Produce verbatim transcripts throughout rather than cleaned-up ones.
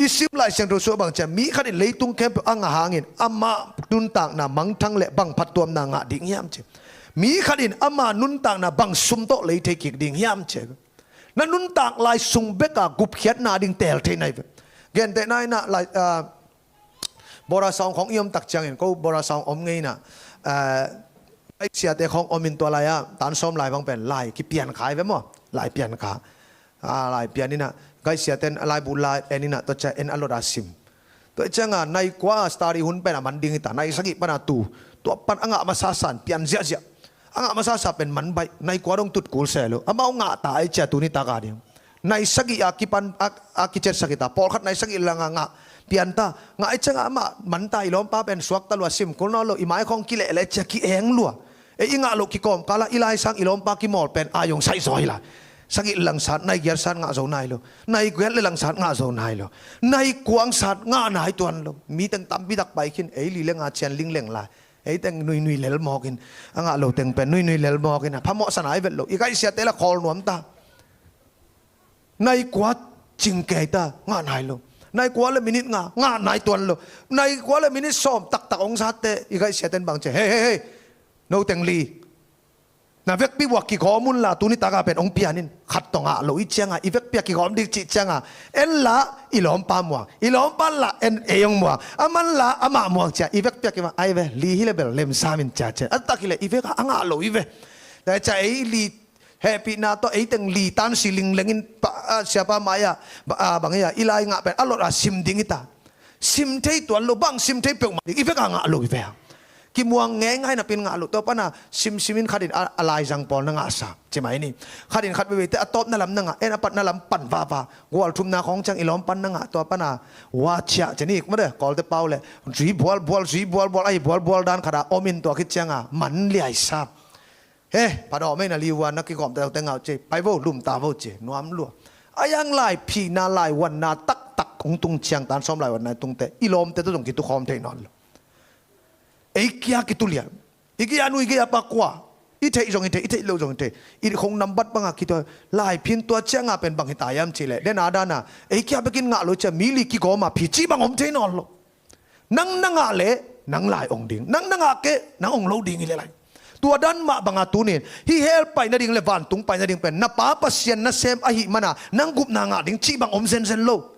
I sim Lai Siangtho sung ah bang ci hiam, mi khat in leitung khempeuh a ngah hangin ama nuntakna mangthang le bang phattuamna ngah ding hiam ci. Mi khat in ama nuntakna bang sum tawh lei thei kik ding hiam ci. Na nuntak lai sung bek a gupkhiatna ding teel thei na hi ve. Gentehna in ah, lai, ah, Bora Sawng khawng i om tak ciangin, ko Bora Sawng om ngei in ah, ah, Gaih siate khawng om in, tua lai ah tan sawm lai bang pen lai kipian kha hi ve maw. Lai pian kha. Ah, lai pian in ah, Gaih siate in laibu lai en in ah, tua ciang en a lot a sim. Tua ciang a nai kua study hun pen a man ding hi ta, nai sagih pan a tu, tua pan a ngah masa sa in pian ziahziah. A ngah masa sa pen man baih, nai kua dong tut kul se lo. Amau ngah ta ahih ciang tuni tak a ding nai sagih a kipan a, a kiciatsak hi ta. Pawlkhat nai sagih lang a ngah, pian ta. Ngah ahih ciang a amah man ta, i lawmpa pen suakta lua, sim kul nawn lo, i mai khawng kileh leh ciang ki-eng lua. Ei i ngah loh kikawmkal ah i laisang i lawmpa kimawl pen a zong saihzaw hi lai. Sagih lang sat, nai giat sat ngah zo nai lo. Nai giat le lang sat ngah zo nai lo. Nai kua sat ngah nai tuan lo. Mi teng tampi tak pai khin, ei li le nga ciang lingleng lai. Ei teng nuinui lel mawk in, a ngah lo teng pen nuinui lel mawk in, a phamawhsa nai vet lo. I Gaih siate la khawl nuam ta. Nai kua cing kei ta, ngah nai lo. Nai kua le minit nga, ngah nai tuan lo. Nai kua le minit sawm taktak hong zatte, i Gaih siate in bang ci, hei, hei, hei, no teng li. Na vekpi buak kigawm un la, tuni tak a pen hong pian in. Khat tawh ngah lo i ciang a, i vekpi a kigawm ding cih ciang a, en la, i lawmpa muang. I lawmpa la, en ei hong muang. A man la, amah muang ciang, i vekpi a kigawm, ai ve, li hi le bel lemsam in ciang ciang. A tak hi le, i vek a, a ngah lo hi ve. Tua ciang ei li hehpihna tawh, ei teng li tan si lingleng in, pa, a, siapa mai ah, ba, a, bang hi a, i lai ngah pen a lot a sim ding hi ta. Sim thei tuan lo, bang sim thei peuhmah ding, i vek a ngah lo hi ve. Kimuang ngeingai napi in ngah lo, tua pan a simsim in khat in a, a laizang pawl na ngahsa, ci mai ni. Khat in khat veivei te a tawpna lam na ngah, en a patna lam pan vava. Gual thumna khawng ciang i lawmpa na ngah, tua pan a wa ciah, ci ni, mate, Kawlte pau le, zui bualbual, zui bualbual, ahi bualbual dan khat a om in, tua khit ciang a man liaisa. He, pha dawh mei na li ua, na kigawm ta te ngau ci, pai vo, lum ta vo ci, nuam lua. A yang lai phina, lai wanna taktak hong tung ciang, tan sawm lai wanna tungte, i lawmte tawh zong kitukhawm thei nawn lo. Ei kia kitulian. I kia nu, i kia pa kua. I theih zong i theih, i theih lo zong i theih. I khong nambat bang a kitua, lai phin tua ciang a pen bang hi ta hiam cih leh, den a dan a, ei kia bekin ngah lo ciang, mi li kigawm a phi cih bang om thei nawn lo. Nang na ngah leh nang lai ong ding, nang na ngah kei leh nang ong lo ding hi leh lai. Tua dan mah bang a tuni in hih hell pai nading le vantung pai nading pen na Pa Pasian nasem ahih man a nang gupna ngah ding cih bang om zenzen lo.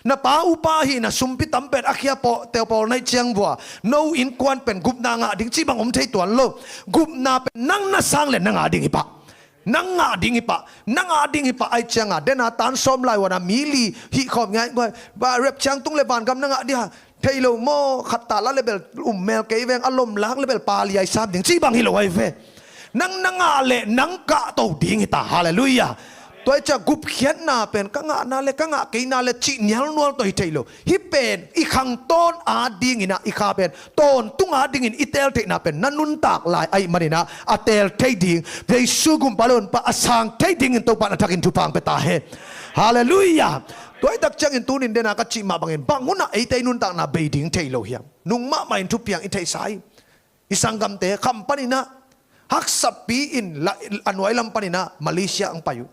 Na pa upa ahihna sumpi tam pen a khia pawl, teu pawl na hih ciang vua, no innkuan pen gupna ngah ding cih bang om thei tuan lo. Gupna pen nang na sang leh na ngah ding hi pah. Nang ngah ding hi pah, nang ngah ding hi pah. Ahih ciang a, den a tan sawm lai wan a mi li hih khawm ngai, ngai, ba rep ciang tung le vangam na ngah ding a, thei lo maw, khat ta la le bel um mel kei veng, a lom lak le bel pa liai sam ding cih bang hi lo ahi ve. Nang na ngah leh nang kahto ding hi ta, halleluiah. Tua ahih ciang gupkhiatna pen ka ngahna le ka ngah keina le cih nialnual tawh hi thei lo. Hih pen i khangtawn a dingin ah, i kha pen tawntung a dingin i teel theihna pen na nuntak lai ahih manin ah, a teel thei ding, Jesu gumpa le honpa a sang thei dingin Topa in a thakin thupha hong pia ta hen. Halleluiah. Tua ahih tak ciangin tuni in den a ka cih mah bangin bang hun ah eite i nuntakna bei ding thei lo hiam? Nung mahmah in thupiang i theihsa hi. I sanggamte kham panin ah, haksapi in la, a nuai lam panin ah Malaysia hong pai uh.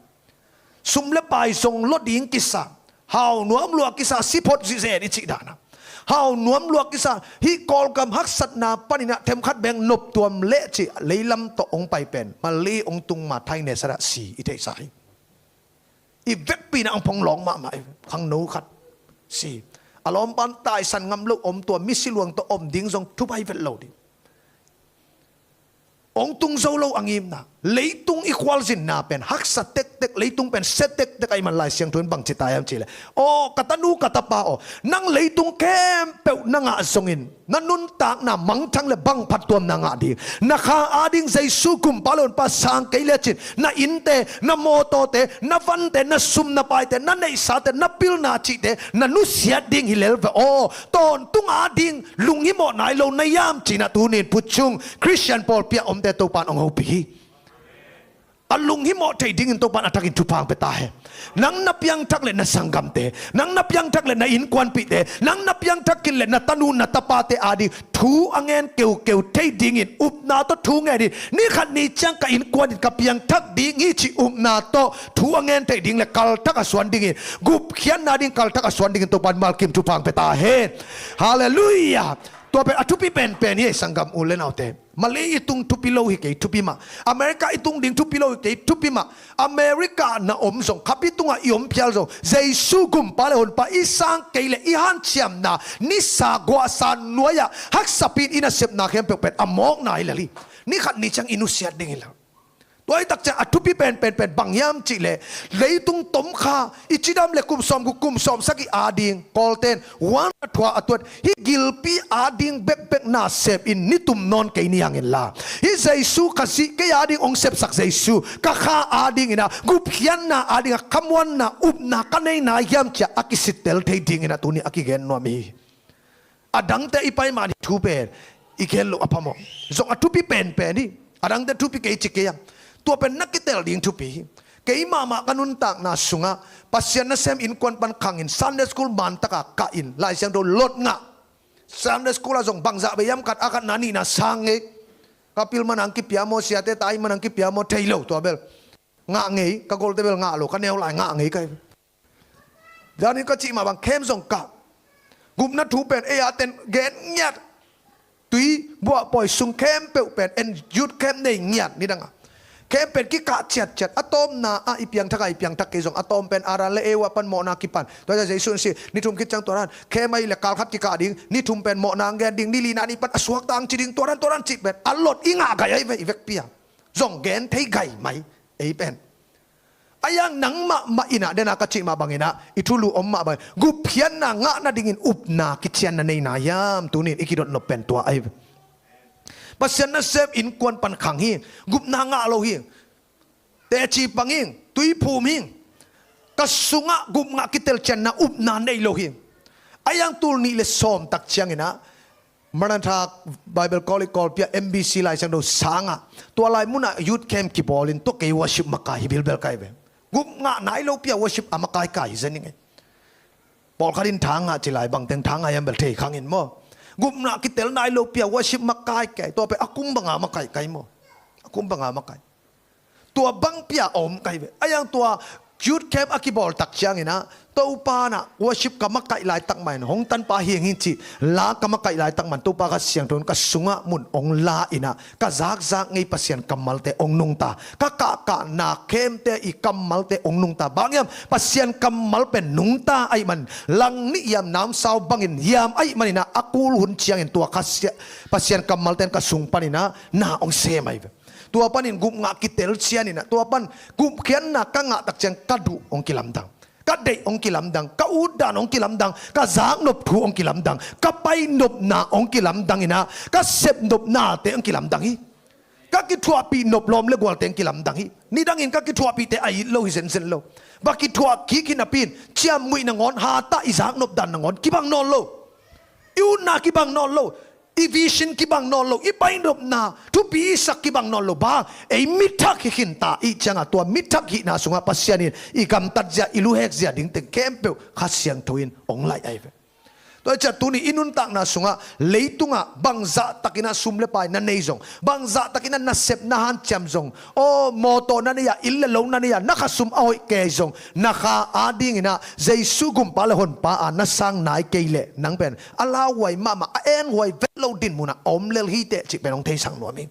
Sum le pai zong lo ding kisa, hau nuam lua kisa, si phot zihzen i cih dan a, hau nuam lua kisa, hih Kawlgam haksatna panin ah themkhat beng noptuam leh cih lei lam tawh hong pai pen Malay hong tung ma, thainesa dah si i theihsa hi. I vekpi in ah hong phong lawng mahmah hi, khangno khat si. A lawmpan taisan ngam lo om, tua misi luang tawh om ding zong thubai vet lo ding. Hong tung zo lo a ngimna. Leitung i khualzinna pen haksa tektek, leitung pen sia tektek ahih man Lai Siangtho in bangci ta hiam cih leh, aw ka tanu ka tapa aw, nang leitung khempeuh na ngah zongin na nuntakna mangthang le bang phattuamna ngah ding, na kha ading Jesu gumpa le honpa sang kei lecin na innte, na mawtawte, na vante, na sum na paite, na neihsate, na pilna cihte, na nusiat ding hi lel ve aw. Tawntung ading lunghimawh nai lo na hiam cih na tuni in Puchung Khristian pawlpi ah omte Topa in hong hopih hi. a lunghimawh thei dingin Topan a thakin thupha hong pia ta hen. Nang na piangthak le na sanggamte, nang na piangthak le na innkuanpihte, nang na piangthak khin le na tanu na tapate ading thu a ngen keukeu thei dingin upna tawh thu ngen in, ni khat ni ciang ka innkuan in ka piangthak ding hi cih upna tawh thu a ngen thei ding le kalthak a suan dingin, gupkhiatna ding kalthak a suan dingin Topan malkim thupha hong pia ta hen. Halleluiah. Tua pen a thupi penpen hi ei, sanggam u le naute. Malay i tung thupi lo hi kei, thupi mah. America i tung ding thupi lo hi kei, thupi mah. America na om zong, khapi tungah i om phial zong, Jesu gumpa le honpa i sang kei le i hanciamna nisa guahsa nuai-ah haksapi in i nasepna khempeuh pen a mawkna hi lel hi. Ni khat ni ciang i nusiat ding hi lel. Tua hi tak ciang a thupi penpen pen bang hiam cih leh, leitung tomkha i cidam le kum sawm guk kum sawm sagih ading Kawlten huan a thuah a tuat hih gilpi ading bekbek nasep in ni tum nawn kei ni hang inla, hih Jesu Khazih kei ading hong sepsak Jesu ka kha ading inah gupkhiatna ading a khamuanna upna ka nei nai hiam ci-a a kisittel thei ding inah tuni a kigen nuam hi. A dangte i pai man hih thu pen i gen loh a phamawh. Zong a thupi penpen hi. A dangte thupi kei ci kei a, tua pen na kitel ding thupi hi. Kei mahmah ka nuntakna sungah Pasian nasem innkuan pan khangin Sunday school mantaka kahin Lai Siangtho lot ngah. Sunday school ah zong bangzah bei hiam khat, a khatna nihna sang ngei. Ka pil manang kipia maw, siate ta i manang kipia maw, thei lo tua bel. Ngah ngei, ka golte bel ngah lo, ka neu lai ngah ngei kai. Zanin ka cih mah bang camp zong kah. Gupna thu pen ei a ten gen ngiat. Tui buah pawi sung khempeuh pen en youth camp nei ngiat nidang a. Camp pen kikah ciatciat, a tawpna ah i piangthak a i piangthak kei zong a tawm pen Aran le Eva pan mawhna kipan. Tua Jesu in si, ni thum khit ciang tua dan camp ahi le kal khat kikah ding, ni thum pen mawhna ang gen ding, ni lina ni pan a suakta ang ci ding, tua dan tua dan cih pen a lot i ngah gai ahi ve i vekpi a. Zong gen thei gai mai ei pen. A yang nang mahmah inah, dena ka cih mah banginah i thulu om mah bangin gupkhiatna ngah nadingin upna kicianna nei na hiam? Tunin i kidotnop pen tua ahi. Pasian nasem innkuan pan khang hi. Gupna ngah lo hi. Teci pang hi. Tui phum hi. Ka sungah gupna kitelcianna upna nei lo hi. A yang tul nih le sawm tak cianginah Maranatha Bible College Kawlpi ah M B C Lai Siangtho sangah tua lai munah youth camp kibawlin tua kei worship makai hi bilbel kai ve. Gupna ngah nai lopi a worship a makai kai hi zen ing ei. Pawlkhat in thangah ci lai, bangteng thangah hiam bel thei khangin maw. Gupna kitel nai lopi a worship makai kai, tua pen a kum banga makai kai maw. A kum banga makai. Tua bangpi a om kai ve. A yang tua youth camp a kibawl tak cianginah Topa nah worship ka makaih laitak mahin hong tanpa hiang hi cih la ka makaih laitak man Topa Kha Siangtho in ka sungah mun hong la inah ka zakzak ngei Pasian kammalte hong nungta, ka kahkahna khemte i kammalte hong nungta. Bang hiam? Pasian kammal pen nungta ahih man, lang nih hiam namsau bangin hiam ahih maninah a kul hun ciangin tua Kha Sia-, Pasian kammalte in ka sung paninah na hong sem ahi ve. Tua panin gupna kitel cianinah tua pan gupkhiatna ka ngah tak ciang ka duh hong kilamdang, ka deih hong kilamdang, ka utdan hong kilamdang, ka zaknop thu hong kilamdang, ka painopna hong kilamdang inah ka sepnopnate hong kilamdang hi. Ka kithuahpih nop lawm le gualte hong kilamdang hi. Nidangin ka kithuahpihte a it lo hi zenzen lo. Va kithuah kik hi napi in ciamnuih nangawn, hatah i zaknop dan nangawn kibang nawn lo. I utna kibang nawn lo. I vision kibang nawn lo, i painopna thupi i sak kibang nawn lo. Bang ei mithak hi khinta i cianga tua mithak hihna sungah Pasian in i gamtat zia, i luhek zia dingteng khempeuh Kha Siangtho in hong laih ahi ve. Tua hi ciah tuni i nuntakna sungah leitungah bangzah takinah sum le pai na nei zong, bangzah takinah nasep na hanciam zong, aw, mawtaw na nei-ah, inn le lo na nei-ah, na khasum a hoih kei zong, na kha adinginah Jesu gumpa le honpa a na sang nai kei leh nang pen a lauhuai mahmah, a enhuai vet lo din munah a om lel hiteh cih pen hong theisak nuam hi.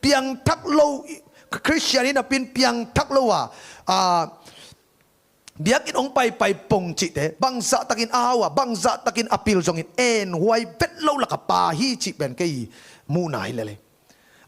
Piangthak lo, Khristian hi napin piangthak lo a, a, biakinn hong paipai pong cihte bangzah takin a hau a, bangzah takin a pil zongin enhuai vet lo laka pa hi cih pen kei muhna hi lel hi.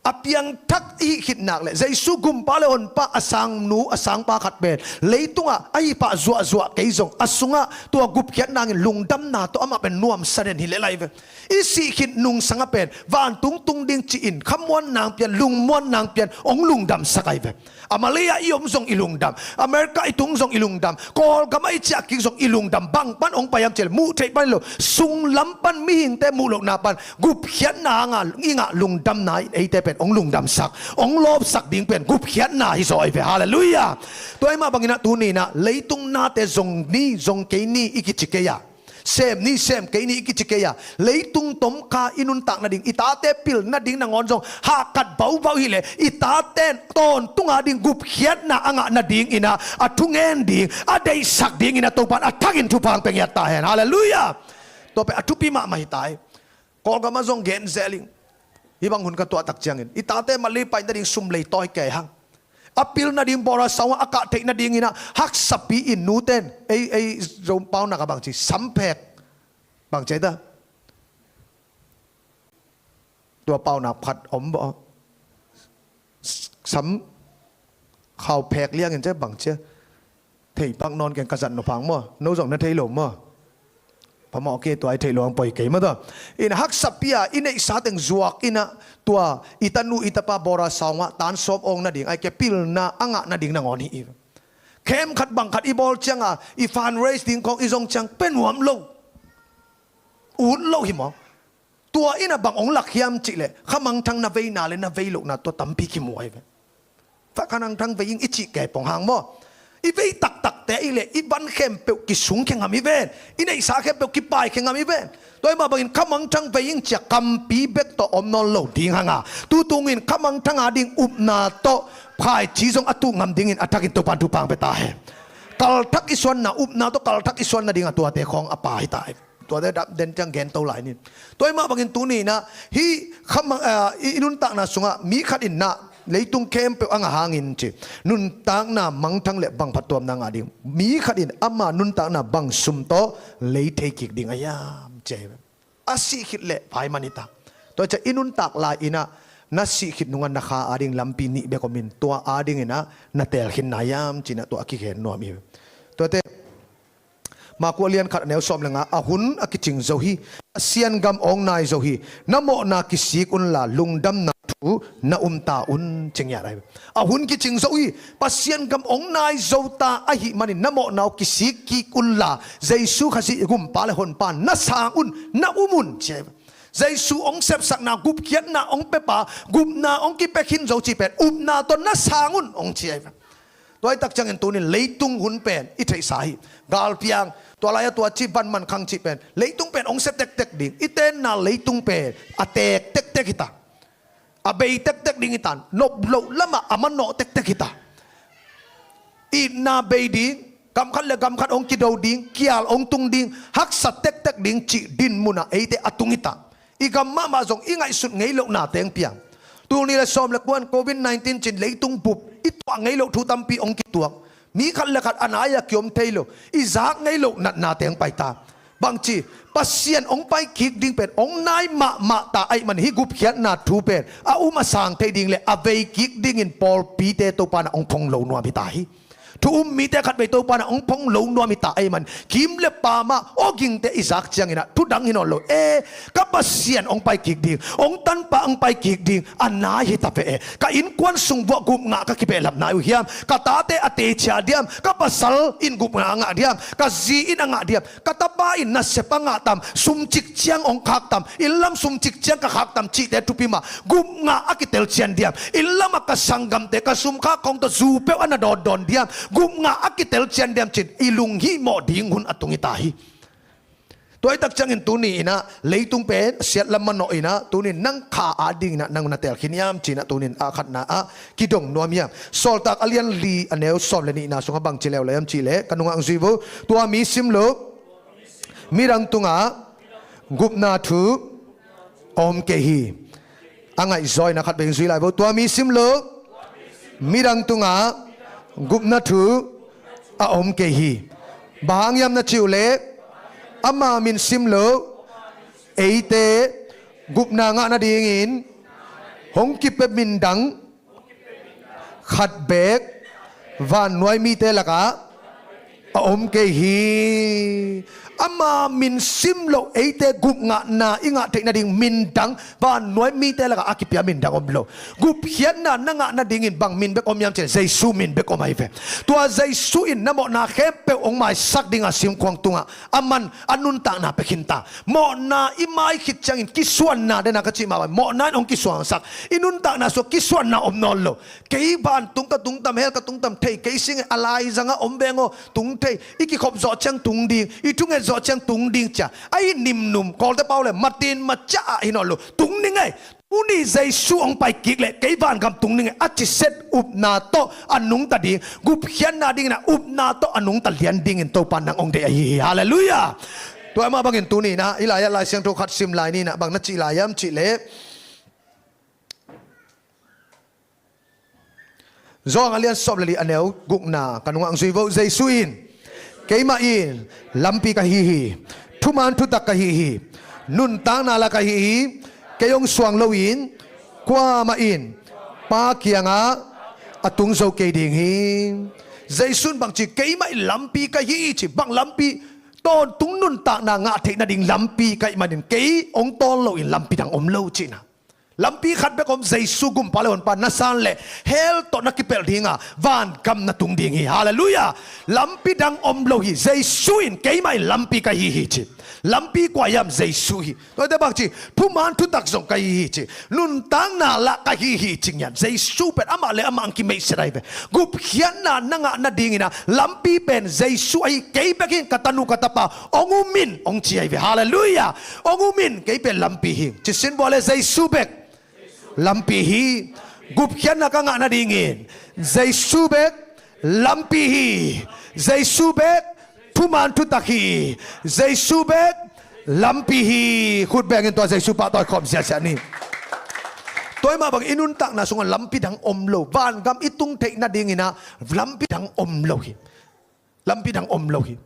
A piangthak i hih khit nak le Jesu gumpa le honpa a sangnu a sangpa khat pen leitungah a hih pah zuahzuah kei zong a sungah tua gupkhiat nangin lungdamna tawh amah pen nuamsa den hi lel ahi ve. I sih khit nungsangah pen vantung tung ding ci-in khamuan nang pian, lungmuan nang pian hong lungdamsak ahi ve. A Malay-ah i om zong i lungdam, America i tung zong i lungdam, Kawlgamah i ciah kik zong i lungdam. Bang pan hong pai hiam cih leh muh theih pan hi lo, sunglam pan mihingte muh lohna pan gupkhiatna hanga i ngah lungdamna in eite pen hong lungdamsak, hong lawpsak ding pen gupkhiatna hi zaw ahi ve. Halleluiah. Tua ahih mah bangin ah tuni in ah leitung nate zong ni zong kei ni i kici kei a, sem ni sem kei ni i kici kei a, leitung tomkha i nuntak nading, i tate pil nading nangawn zong hahkat baubau hileh i tate tawntung ading gupkhiatna a ngah nadingin ah a thungen ding a deihsak dingin ah Topa'n a thakin thupha hong pia ngiat ta hen. Halleluiah. Tua pen a thupi mahmah hi ta hi. Kawlgam ah zong gen zel ing. Hih bang hun ka tuah tak ciangin i tate Malay pai nading sum lei tawi kei hang. A pil nading bawra saunga a kah theih nadingin ah haksapi in nuten ei, ei Zo paunak ah bang ci, samphek, bang ci ta. Tua paunak phat om baw. Sam khau phek liangin ci bang ci a. Thei pak nawn keng, ka zat nop hang maw. No zong na thei lo maw? Phamawh kei, tua i theih lo hang poi kei maw tua. In haksapi a i neihsa teng zuak in ah tua i tanu i tapa bawra saunga tan sawm awng nading, ahih kei leh pilna a ngah nading nangawn hi i. Khem khat bang khat i bawl cianga i fundraise ding khawng i zong ciang pia nuam lo. Ut lo hi maw? Tua in ah bang hong lak hiam cih leh khamangthang na veina le na vei lohna tua tampi kimu ahi ve. Fa khamangthang vei ing i cih kei pong hang maw? I vei taktakte i leh i van khempeuh kisung khe ngam i ven. I neihsa khempeuh kipai khe ngam i ven. Tua ahih mah bangin khamangthang vei ing ci a kampi bek tawh om nawn lo ding hang a, tu tungin khamangthang ading upna tawh phaici zong a tuh ngam dingin a thakin Topa'n thupha hong pia ta hen. Kalthak i suanna, upna tawh kalthak i suan nading a tuate khawng a pha hi ta hi. Tuate dap den ciang gen to lai ni. Tua ahih mah bangin tuni in ah hih khamang, ah, i, i nuntakna sungah mi khat in ah leitung khempeuh a ngah hangin ci, nuntakna mangthang le bang phattuamna ngah ding, mi khat in ama nuntakna bang sum tawh lei thei kik ding a hiam ci ahi ve. A sih khit leh phai man hi ta. Tua ciang i nuntak lai in ah na sih khit nungah na kha ading lampi nih bek om in, tua adingin ah na teel khin na hiam ci in ah tua a kigen nuam hi ve. Tuate Marka a lian khat a neu sawm le nga, a hun a kicing zo hi, Pasian gam hong nai zo hi, na mawhna kisik unla lungdamna thu na um ta un ci ngiat ahi. A hun kicing zo hi, Pasian gam hong nai zo ta ahih manin na mawhna uh kisik kik unla Jesu Khazih gumpa le honpa na sang un, na um un ci ahi. Jesu hong sepsakna, gupkhiatna hong piapa, gupna hong kipia khin zo cih pen upna tawh na sang un hong ci ahi. Tua hi tak ciangin tunin leitung hun pen i theihsa hi. Galpiang, tua lai-ah tua ci vanman khang cih pen, leitung pen hong sia tektek ding. I tenna leitung pen a teek tektek hi ta. A bei tektek ding hi ta. Nop loh lamah a manawh tektek hi ta. Itna bei ding, gam khat le gam khat hong kido ding, kial hong tung ding, haksa tektek ding cih din munah eite a tung hi ta. I gam mahmah zong i ngaihsut ngei loh nate hong piang. Tul nih le sawm le kuan covid nineteen cin leitung bup i tuah ngei loh thu tampi hong kituak. Mi khat le khat a nai-a kiom thei lo, i zak ngei loh natnate hong pai ta. Bangci, Pasian hong pai kik ding pen hong nai mahmah ta ahih man hih gupkhiatna thu pen a um a sang thei ding le a vei kik dingin pawlpite Topa in ah hong phong lo nuam hi ta hi. Thu um mite khat vei Topa in ah hong phong lo nuam hi ta ahih man kim le pam ah awgingte i zak ciangin ah thu dang hi nawn lo. E, ka Pasian hong pai kik ding, hong tanpa hong pai kik ding a nai hi ta ve e. Ka innkuan sung vuah gupngah ka kibehlap nai uh hiam? Ka tate a teicia diam? Ka pasal in gupngah a ngah diam? Ka zi in a ngah diam? Ka tapa in nasep a ngah tam, sum cik ciang hong khak tam, inn lam sum cik ciang ka khak tam cihte thupi mah. Gupngah a kitel cian diam? Inn lamah ka sanggamte, ka sum khak khawng tawh zu peuh a na dawndawn diam? Gupngah a kitel cian diam cin i lunghihmawh ding hun a tung hi ta hi. Tua hi tak ciangin tuni in ah leitung pen siat lam manawh in ah tunin nang kha adingin ah nang na teel khin hiam ci in ah tunin a khatna ah kidong nuam hiam? Sawltak a lian li a neu sawm le nihna sungah bang ci leuleu hiam cih leh ka nungah hong zui vo. Tua mi sim lo, midang tungah gupna thu a om kei hi. A ngaihzaw in ah khat vei hong zui lai vo. Tua mi sim lo, midang tungah gupna thu a om kei hi. Bang hang hiam na cih uh leh ama min sim lo, eite gupna ngah nadingin hong kipia min dang khat beek vannuai mite lakah a om kei hi. Ama min sim loh eite gupngahna i ngah theih nading min dang, vannuai mite lakah a kipia min dang om lo. Gupkhiatna na ngah nadingin bang min bek om hiam cih leh Jesu min bek om ahi ve. Tua Jesu in na mawhna khempeuh hong maisak dinga simkhuang tungah a man a nuntakna pia khinta. Mawhna i mai khit ciangin kisuanna dena ka cih mah bang, mawhna in hong kisuansak. I nuntakna sungah kisuanna om nawn lo. Kei vantung ka tungtam, hell ka tungtam thei kei sing e, a laizangah om veng aw, tung thei. I kikhop zawh ciang tung ding, i thunget zawh ciang tung ding cia. Ahi nimnum, Kawlte pau le matin macia ah hi nawn lo. Tung ning ei. Tuni Jesu hong pai kik leh kei vangam tung ning ei, a ci set upna tawh a nungta ding, gupkhiatna dingin a upna tawh a nungta lian dingin Topa nang hong deih ahi hi. Halleluiah. Tua mah bangin tuni in ah i lai-ah Lai Siangtho khat sim lai ni in ah, bang na cih lai hiam cih leh Johan a lian sawm le li a neu gukna ka nungah hong zui vo. Jesu in, "Keimah in lampi ka hi hi. Thuman thutak ka hi hi. Nuntakna la ka hi hi. Kei hong suang loin kuamah in Pa kiangah a tung zo kei ding hi." Jesu in bangci, "Keimah in lampi ka hi hi," ci. Bang lampi? Tawntung nuntakna ngah theih nading lampi ka hih manin kei hong tawn loin lampi dang om lo cihna. Lampi khat bek om, Jesu gumpa le honpa na san leh hell tawh na kipelh dinga vangam na tung ding hi. Halleluiah. Lampi dang om lo hi. Jesu in, "Keimah in lampi ka hi hi," ci. Lampi kua hiam? Jesu hi. Tuate bangci, "Thuman thutak zong ka hi hi," ci. "Nuntakna la ka hi hi," ci ngiat. Jesu pen amah le amah ang kimeihset ahi ve. Gupkhiatna na ngah nadingin ah lampi pen Jesu ahi. "Kei bek hi ing, ka tanu ka tapa, hong um in," hong ci ahi ve. Halleluiah. "Hong um in, kei pen lampi hi ing," ci sin vua le Jesu bek lampi hi. Gupkhiatna ka ngah nadingin Jesu bek lampi hi. Jesu bek thuman thutak hi. Jesu bek lampi hi. Khut bengin tua Jesu pahtawi khawm ziahziah ni. Tua mah bang i nuntakna sungah lampi dang om lo. Vangam i tung theih nadingin ah lampi dang om lo hi. Lampi dang om lo hi.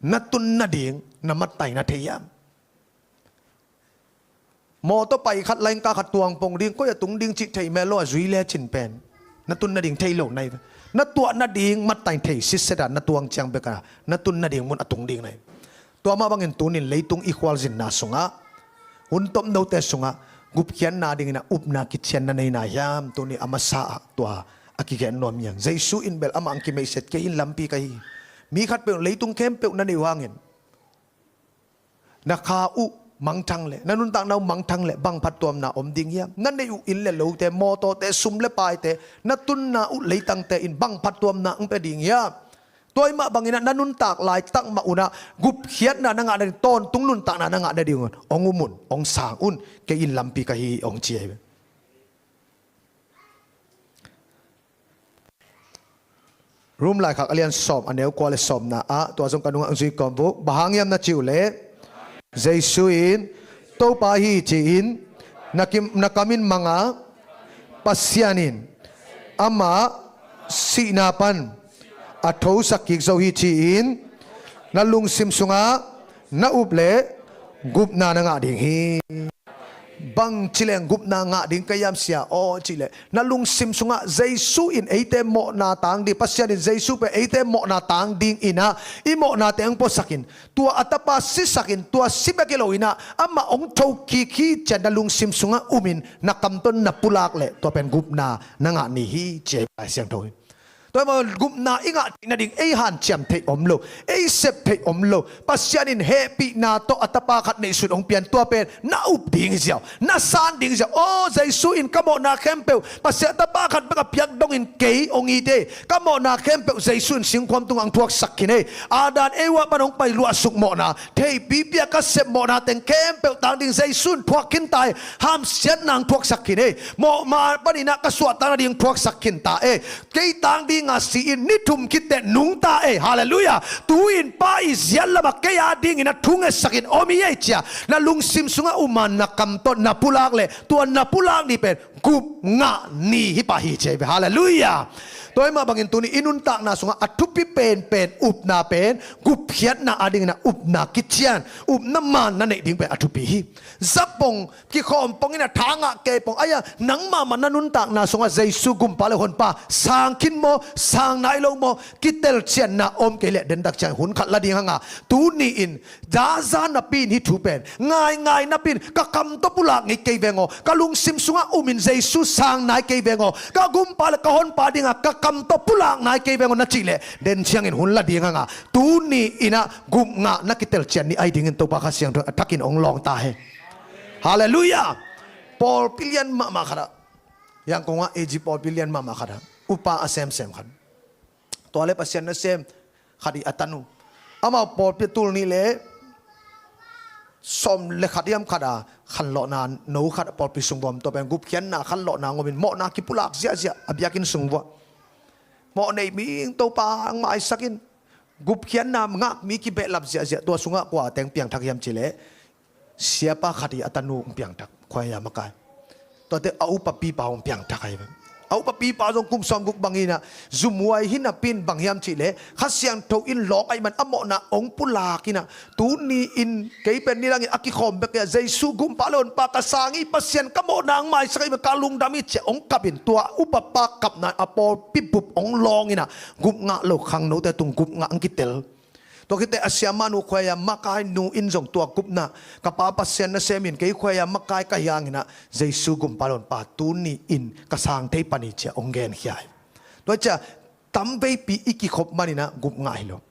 Na tun nading na mattai na thei hiam? Mawtaw pai khat, laingka khat tuang pong ding, koi a tung ding cih thei mel lo a zui lecin pen na tun nading thei lo nai ve. Na tuah nading mattai thei sitset a na tuang ciang bek a na tun nading mun a tung ding nai. Tua mah bangin tunin leitung i khualzinna sungah, hun tomnote sungah gupkhiatna dingin a upna kician na nei nai hiam? Tuni a masa ah tua a kigen nuam hi hang. Jesu in bel amah ang kimeihset, "Kei in lampi ka hi hi." Mi khatpeuh, leitung khempeuh na neih uh hangin na kha uh mangthang leh, na nuntakna uh mangthang leh bang phattuamna om ding hiam? Na neih uh inn le lote, mawtawte, sum le paite, na tunna uh leitangte in bang phattuamna ang pia ding hiam? Tua mah bangin ah na nuntak laitak mah un ah gupkhiatna na ngah nading, tawntung nuntakna na ngah nading un, "Hong um un, hong sang un, kei in lampi ka hi hi," hong ci ahi ve. Rom laikhak a lian sawm, a neu kua le sawmna ah, tua zong ka nungah ang zui kawm vuk. Bang hang hiam na cih uh leh, Jesu in, "Topa hi hi," ci-in na kim, na kamin mang a, Pasian in amah sihna pan a thosak kik zo hi ci-in na lungsim sungah na up leh gupna na ngah ding hi. Bang ci leng gupna ngah ding ka hiam sia aw cih leh, na lungsim sungah Jesu in eite mawhna tang ding, Pasian in Jesu pen eite mawhna tang dingin ah i mawhnate hong puasakin, tua a tapa sisakin, tua si bek hi loin ah amah hong thokik hi ci-a na lungsim sungah umin na kamtawn na pulak leh tua pen gupna na ngah ni hi ci-a Lai Siangtho in. Tua mah gupna i ngah theih nading ei hanciam theih om lo, ei sep theih om lo. Pasian in hehpihna tawh a tapa khat neihsun hong pian, tua pen na up ding hi ziau, na san ding hi ziau. Aw, Jesu in ka mawhna khempeuh Pasian tapa khat bek a piak dongin kei hong it ei. Ka mawhna khempeuh Jesu in singkhuam tungah hong thuaksak khin ei. Adam Eva pan hong pai luahsuk mawhna, theipi pia ka sep mawhna teng khempeuh tang ding Jesu in thuak khin ta ei. Hamsiatna hong thuaksak khin ei. Mawhma panin ah ka suahtakna ding thuaksak khin ta ei. Kei tang dinga si-in ni thum khit teh nungta ei. Halleluiah. Tu-in Pa i ziat lamah kei a dingin a thungetsakin om hi ei ci-a na lungsim sungah uman na kamtawn na pulak leh, tua na pulak ni pen gup ngah ni hi pah hi ci ei ve. Halleluiah. Tua ahih mah bangin tuni i nuntakna sungah a thupi penpen upna pen gupkhiatna adingin ah upna kician, upna maan na neih ding pen a thupi hi. Zapong kikhawm pongin a tha ngah kei pong, aia nangmah mah na nuntakna sungah Jesu gumpa le honpa sang khin maw, sang nai lo maw, kitelcianna om kei leh dentak ciang hun khat la ding hanga, tuni-in zaza napi-in hih thu pen ngaingai napi-in ka kam tawh pulak ngei kei veng aw, ka lungsim sungah umin Jesu sang nai kei veng aw, ka gumpa le ka honpa dingah ka kam tawh pulak nai kei veng aw na cih leh den ciangin hun la ding hanga, tuni-in ah gupngah na kitelcian ni ahi dingin Topa Kha Siangtho in a thakin hong lawng ta hen. Halleluiah. Pawlpi lian mahmah khatah, Yangon ah A G pawlpi lian mahmah khatah upa a semsem khat, tua le Pasian nasem khat ih a tanu. Amau pawlpi tul nih le sawm le khat hiam khat a khanlawhna no khat pawlpi sung vuah om, tua pen gupkhiatna khanlawhna ngomin mawhna kipulak ziahziah a biakinn sung vuah. Mawh nei ming Topa hong maisak in, gupkhiatna ngak mi kibehlap ziahziah. Tua sungah kua teng piangthak hiam cih leh siapa khat ih a tanu hong piangthak, khuaia makai. Tuate a upapipa hong piangthak ahi ve. A upapipa zong kum sawmguk bangin ah zumhuai hi napi-in bang hiam cih leh Kha Siangtho in lawng ahih man a mawhna hong pulak in ah, tuni-in kei pen nidangin a kikhawm bek hi-a, Jesu gumpa le honpa ka sang hi, Pasian ka mawhna hong maisak ahih man ka lungdam hi ci-a hong kap in, tua upapa kapna a pawlpi bup hong lawng in ah gupngah lo khangnote tung gupngah hong kitel. Tua khit teh a siamahnu khuaia makai nu in zong tua gupna, ka pa Pasian nasem in kei khuaia makai ka hi hangin ah Jesu gumpa le honpa tuni-in ka sang thei pan hi ci-a hong genkhia hi. Tua hi ci-a tamveipi i kikhop manin ah gupngah hi lo.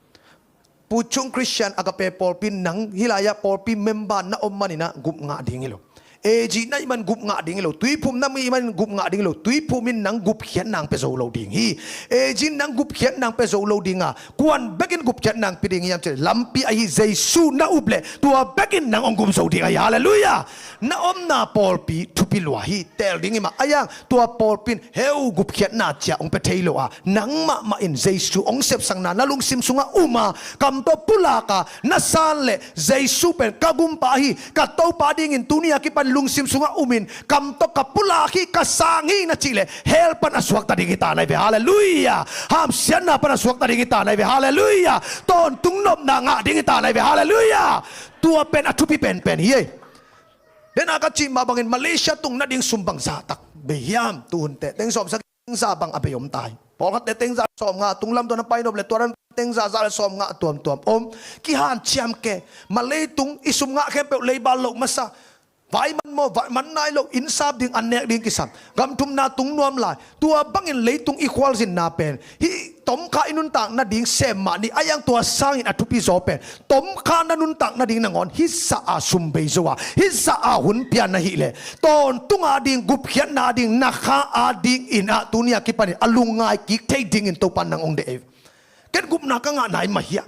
Puchung Christian Agape pawlpi in nang hih lai-ah pawlpi member na om manin ah gupngah ding hi lo. A G na hih man gupngah ding hi lo. Tuiphum na hih man gupngah ding hi lo. Tuiphum in nang gupkhiatna hong pia zo lo ding hi. A G in nang gupkhiatna hong pia zo lo ding a, kuan bekin gupkhiatna hong pia ding hiam cih leh lampi ahi Jesu na up leh tua bekin nang hong gum zo ding ahi. Halleluiah. Na omna pawlpi thupi lua hi. Teel ding hi mah. Ahi hang tua pawlpi in heu gupkhiatna ci-a hong pia thei lo a, nang mahmah in Jesu hong sepsakna na lungsim sungah um a, kam tawh pulak a, na san leh Jesu pen ka gumpa hi, ka Topa dingin tuni a kipan lungsim sungah umin kam tawh ka pulak hi, ka sang hi na cih leh hell pan a suakta ding hi ta na hi ve. Halleluiah. Hamsiatna pan a suakta ding hi ta na hi ve. Halleluiah. Tawntung nopna ngah ding hi ta na hi ve. Halleluiah. Tua pen a thupi penpen hi ei. Den a ka cih mah bangin Malaysia tung nading sum bang zahtak bei hiam? Tuhun teh teng sawm sagih, teng za bang a bei om ta hi. Pawlkhat teh teng za sawmnga tung lam tua na pai nop leh tua dan teng za za le sawmnga tuamtuam om. Kihanciam ke. Malay tung i sum ngah khempeuh leibal loh masa. Vai man maw, vai man nai lo, inn sap ding, an nek ding kisam. Gam thumna tung nuam lai. Tua bangin leitung i khualzinna pen hih tomkha i nuntak nading sem mah ni. Ahi hang tua sangin a thupi zaw pen tomkha na nuntak nading nangawn hih zah a sum bei zo a, hih zah a hun pia na hih leh tawntung ading, gupkhiatna ading, na kha adingin ah tuni a kipanin a lungngai kik thei dingin Topa in nang hong deih ei. Ken gupna ka ngah nai mah hiam?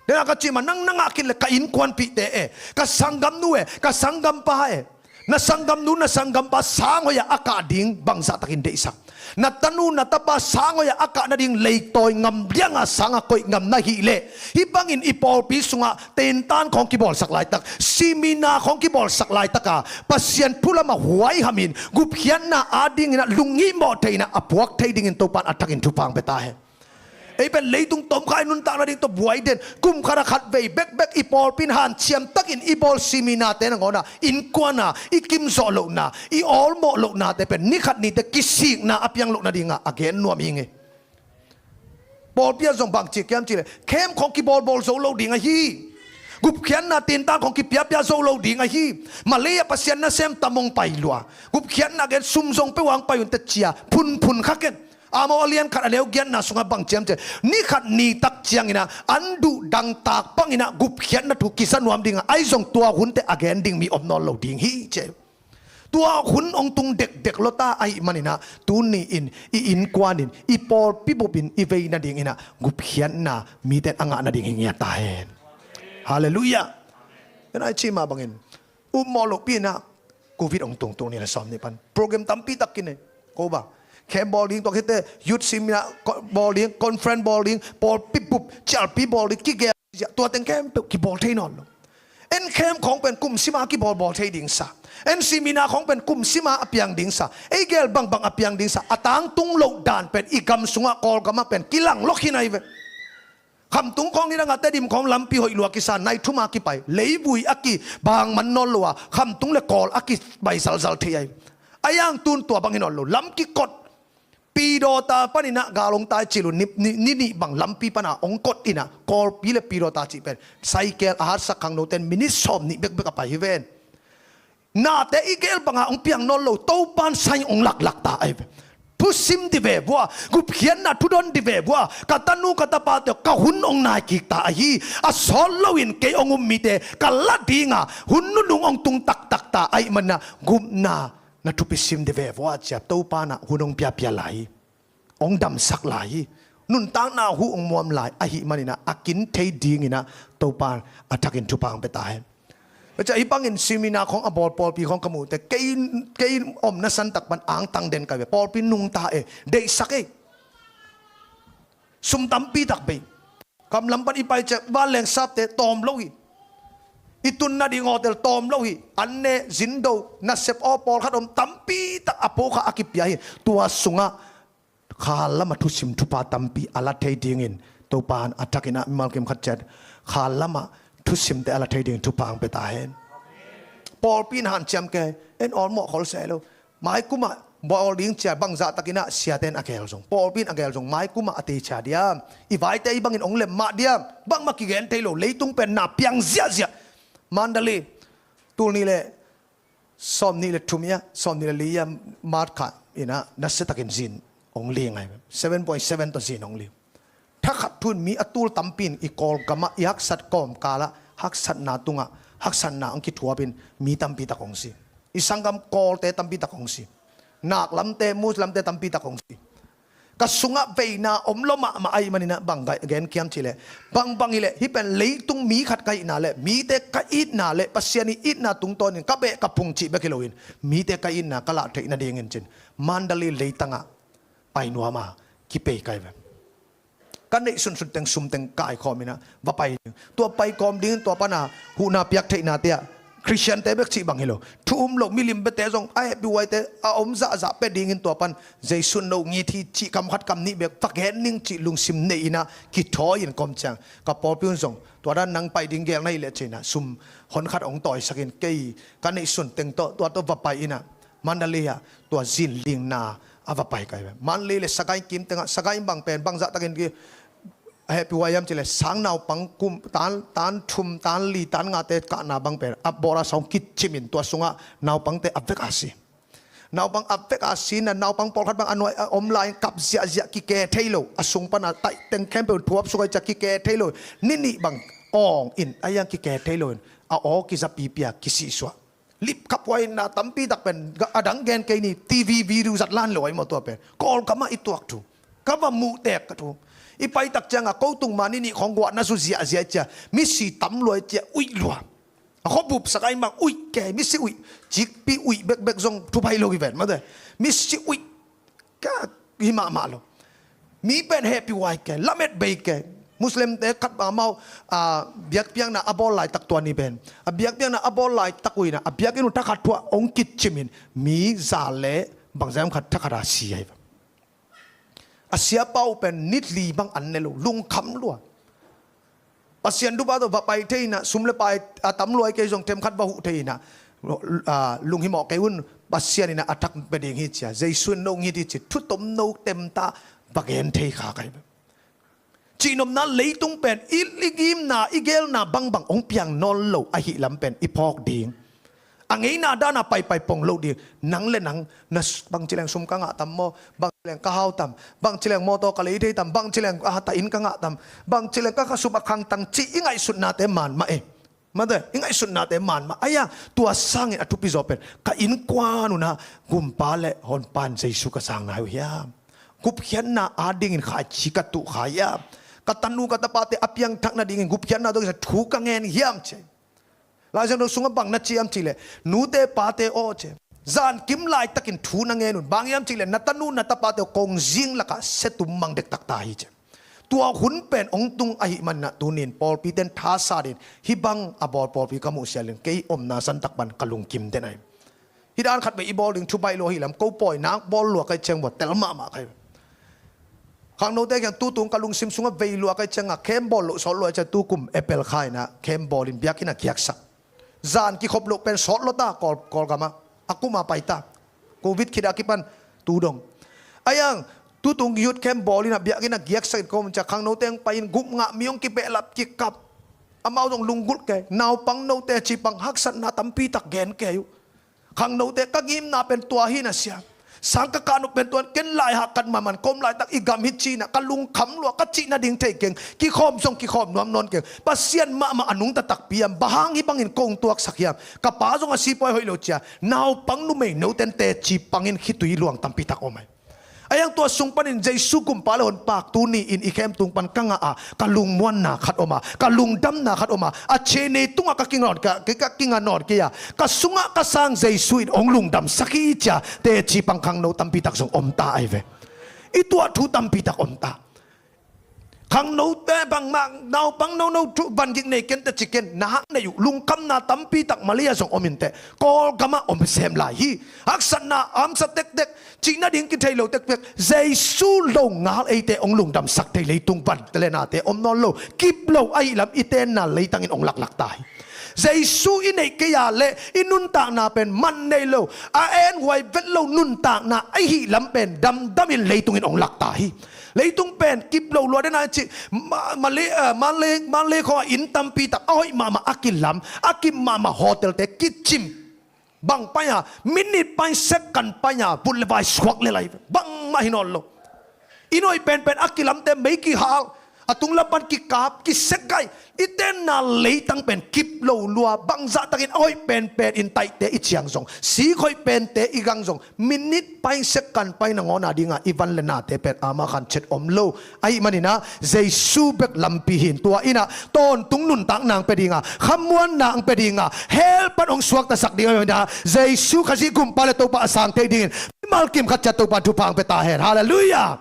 Den a ka cih mah, nang na ngah khin leh ka innkuanpihte e, ka sanggamnu e, ka sanggampa e. Na sanggamnu, na sanggampa sang hoih a a kah ding bangzah takin deihsak. Na tanu, na tapa sang hoih a a kah nading leitawi ngam lianga sang a koih ngam na hih leh, hih bangin i pawlpi sungah tentan khawng kibawlsak laitak, simina khawng kibawlsak laitak a, Pasian thu lamah huaihamin gupkhiatna adingin ah lunghihmawh thei in ah a puak thei dingin Topa in a thakin thupha hong pia ta hen. Ei pen leitung tomkha i nuntak nading tawh buai den, kum khat a khat vei bekbek i pawlpi in hanciam takin i bawl siminate nangawn ah innkuan a i kimzawh lohna, i awlmawh lohnate pen ni khat ni teh kisikna a piang loh nadingah a gen nuam hi ing ei. Pawlpi ah zong bang ci hiam cih leh, camp khawng kibawlbawl zo lo ding ahi. Gupkhiatna tintan khawng kipiapia zo lo ding ahi. Malay ah Pasian nasem tam hong pai lua. Gupkhiatna gen, sum zong peuh hong pai un teh ci-a phunphun kha ken. Amos a lian khat a neu giatna sungah bang ci hiam cih leh, ni khat ni tak ciangin ah an duh dangtak bangin ah gupkhiatna thu kiza nuam ding a, ahi zong tua hun teh a gen ding mi om nawn lo ding hi ci. Tua hun hong tung dekdek lua ta ahih manin ah tuni-in i innkuan in, i pawlpi bup in i vei nadingin ah gupkhiatna mite in a ngah nading hi ngiat ta hen. Halleluiah. Ken a i cih mah bangin upmawh lohpi in ah Covid hong tungtung, ni le sawm nih pan program tampi tak kinei. Ko bang, camp bawl ding, tua khit teh youth seminar bawl ding, conference bawl ding, pawlpi bup cialpi bawl ding, kigel ziah, tua teng khempeuh kibawl thei nawn lo. En khem khawng pen kum sima kibawlbawl thei ding sa. En simina khawng pen kum sima a piang ding sa. Ei gel bangbang a piang ding sa. A tangtung loh dan pen i gam sungah Kawlgamah pen kilang lawk hi nai ve. Khamtung khawng nidangah Tedim khawng lampi hoih lua kisa, nai thuma kipai. Leivui a kibang man nawn lo a, khamtung le kawl a kipai zalzal thei ai. A yang tun tua bang hi nawn lo. Lam kikot. Pidawta paninah gal hong tai cil uh ni, ni, ni nih bang lampi pana hong kot inah Kawlpi le Pidawta cih pen. Saikel a hatsak khangnote in minit sawm nih bekbek a pai hi ven. Nate i gel banga hong piang nawn lo, Topan sai hong laklak ta ai ve. Thusim di ve vua, gupkhiatna thudon di ve vua, ka tanu ka tapate ka hun hong nai kik ta ahi, a sawt loin kei hong um mite ka la dinga hun nunung hong tung taktak ta ahi manah gupna na thupi sim di ve vua cia Topa nah hun hong piapia lai hi. Hong damsak lai hi. Nuntakna huh hong muam lai ahi maninah a kin thei dinginah Topa a thakin thupha hong pia ta hen. Cia hi bangin simina khawng a bawl pawlpi khawng ka muhte kei, kei omna santak pan angtang den ka ve. Pawlpi nungta e, deihsak e. Sum tampi tak bei. Kamlam pan i pai ciah vanleng sapte tawm lo hi. I tunna ding hotel tawm lo hi. An ne, zindo, nasep aw pawlkhat om tampi tak a pawlkhat a kipia hi. Tua sungah khalam a thusim thupha tampi a la thei dingin Topa in a thakin ah mimal kim khat ciat khalam a thusimte a la thei dingin thupha hong pia ta hen. Pawlpi in hanciam ke, en awlmawh khol se lo. Maikumah bawl ding cia bangzah takinah siate in a gel zong, pawlpi in a gel zong, maikumah a teicia diam? I vaite i bangin hong lem mah diam? Bangmah kigen thei lo, leitung pen na piang ziahziah. Mandalay, tul nih le sawm nih le thum ia, sawm nih le li ia, March kha inah nasiatakin zin hong li ngai. Seven point seven tawh zin hong li. Thakhat thu in mi a tul tampi in i Kawlgamah i haksat kawmkalah haksatna tungah haksatna hong kithuapin mi tampi tak hong si. I sanggam Kawlte tampi tak hong si. Naklamte, Muslimte tampi tak hong si. Ka sungah veina om lo mahmah ahi maninah bang gen kiam cihleh, bangbang hileh hih pen leitung mi khat ka hihna le mite ka itna le Pasian i itna tungtawnin ka beh ka phung cih bek hi loin mite ka itna ka lah theih nadingin cin Mandalay leitangah pai nuama kipei kai ve. Ka neih sunsun teng sum teng kaikhawm inah va pai ding. Tua pai kawm dingin tua pana huhna piak theihnate ah Khristiante bek cih bang hi lo, thu um lo milim bete zong a hehpih huaite a om zahzah pia dingin tua pan Jesu no ngit hi cih kam khat kam nih bek va gen ning cih lungsim nei inah kithawi in kawm ciang ka pawlpi un zong tua dan nang pai ding gel na hih leh ci inah sum hon khat hong tawisakin kei ka neih sun teng tawh tua tawh va pai inah Mandalay ah tua zin lingna a va pai kai ve. Mandalay le Sagaing kim tengah, Sagaing bang pen bangzah takin ki a hehpih huai hiam cileh sang naupang kum tan, tan thum, tan li, tan ngate kahna bang pen a bawra sawng kicimin tua sungah naupangte a vek a si. Naupang a vek a si na naupang pawlkhat bang a nuai a om lai kap ziahziah kike thei lo, a sung pana taih teng khempeuh thuap sukai cia kike thei lo. Ninih bang awng in a hiang kike thei lo in a aw kizapipia kisihsuah. Lipkhap huaina tampi tak pen a dang gen kei ni, TV video zat lan lo ai maw tua pen. Kawlgamah i tuak thu ka va muh tek ka thu. I paitak cianga ko tung mani nih khawng guahna zu ziahziah cia misi tam luai cia uih lua. A khuabup sak ai mang uih ke, misi uih, cikpi uih bekbek zong thupai lo hi ven mate. Misi uih ka hi mahmah lo. Mi pen hehpih huai ke, lamet bei ke. Muslimte khat bang amau a biakpiakna a bawl laitak tua ni pen a biakpiakna a bawl laitak uina a biakinn uh thakhat thuah hong kicimin mi za le bangzah khat thakhat a si ai. A siapa uh pen nitli bang an ne lo, lungkham lua. Pasian dupa tawh va pai thei inah sum le pai a tam luai kei zong themkhat va huh thei inah lunghimawh kei un. Pasian inah a thak pia ding hi cia, Jesu in no ngit hi ci, thutom no temta va gen thei kha kai. Cihnopna leitung pen i ligimna i gelna bangbang hong piang nawn lo ahi lam pen i phawk ding. A ngeina dana paipai pong lo ding. Nang le nang na bangci leng sum ka ngah tam maw? Bangci leng ka hau tam? Bangci leng mawtaw ka lei thei tam? Bangci leng a hata in ka ngah tam? Bangci leng ka khasum a khangtang cih i ngaihsutnate man mah e. Mate, i ngaihsutnate man mah. Aia, tua sangin a thupi zaw pen ka innkuan unah gumpa le honpan Jesu ka sang nai uh hiam? Gupkhiatna adingin khaici ka tuh kha hiam? Ka tanu ka tapate a piangthak nadingin gupkhiatna dongin thu ka ngen hiam ce? Laisiangtho sungah bang na ciam cileh nute pate aw ce. Zankim laitakin thu na ngen un. Bang hiam cileh na tanu na tapate kongzing lakah setum mang dektak ta hi ce. Tua hun pen hong tung ahih manin ah tuni-in pawlpi ten thasatin hih bang a bawl pawlpi ka muh sialin kei omna santak pan ka lungkim den ahi. Hih dan khat vei i bawl ding thu baih lua hi lam, ko pawi nak bawl lua ka hih ciang bua tel mahmah ka hi. Khangnote kiang tutung ka lungsim sungah vei lua ka hih ciangah khem bawl loh sawt lua ciang tukum April kha in ah khem bawlin biakinn ah giaksak. Zan kikhop loh pen sawt lua ta Kawl, Kawlgam ah a kum a pai ta. Covid khit a kipan tu dong. Ahi hang tutung youth camp bawlin ah biakinn ah giaksak in ka om ciang khangnote hong pai in gupngah mi hong kibehlap kikap. Amau zong lunggulh kei, naupang note cih bang haksatna tampi tak gen kei uh. Khangnote ka ngimna pen tua hi na sia. Sang ka kah nop pen tua, ken lai hah kat mahmah in ka om laitak i gam hi ci-in ah ka lungkham lua, ka cih nading thei keng, kikhawm zong kikhawm nuam nawn keng. Pasian mahmah a nungta takpi hiam, bang hang hih bangin kong tuaksak hiam, ka pa zong a sipuai hoih lo ci-a, naupang numei note in teci pangin khitui luang tampi tak om ahi. Ahi hang tua sung panin Jesu gumpa le honpa tuni in i khemtung pan ka ngah a, ka lungmuanna khat om a, ka lungdamna khat om a, a cih nei tungah ka kinga nawn kei a, ka kinga nawn kei a, ka sungah ka sang Jesu in hong lungdamsak hi ci-a teci pang khangno tampi tak zong om ta ahi ve. I tuah thu tampi tak om ta. Khangnote bangmah naupang nono thu vangik nei ken teci ken, na hak nei uh, lungkhamna tampi tak Malay ah zong om inteh, Kawlgam ah om sem lai hi. Haksatna a hamsa tektek, cih nading kithei lo tektek, Jesu lo ngal eite hong lungdamsak thei leitung vante le nate om nawn lo, kip lo ahih lam i tenna leitang in hong laklak ta hi. Jesu i neih kei a leh i nuntakna pen man nei lo, a en huai vet lo nuntakna ahih lam pen damdam in leitung in hong lak ta hi. Leitung pen kip lo lua den a cih, ma, Malay, eh, Malay, Malay khawng ah inn tampi tak a hoih mahmah a kilam, a kim mahmah hotelte kicim. Bang pai a, minit pai, second pai a, vut le vai suak le lai, bangmah hi nawn lo. Inn hoih penpen a kilamte mei kihal, a tunglam pan kikap, kisekkai. I tenna leitang pen kip lo lua, bangzahtakin a hoih penpen in taihte i ciang zong, sik hoih pente i gang zong, minit pai, second pai nangawn a dinga i van le nate pen ama khan chet om lo. Ahih manin ah Jesu bek lampi hi in, tua in ah tawntung nuntakna hong pia dinga, khamuanna hong pia dinga, hell pan hong suaktasak ding ahih manin ah Jesu Khazih gumpa le Topa a sang thei dingin mimal kim khat ciat Topa thupha hong pia ta hen. Halleluiah.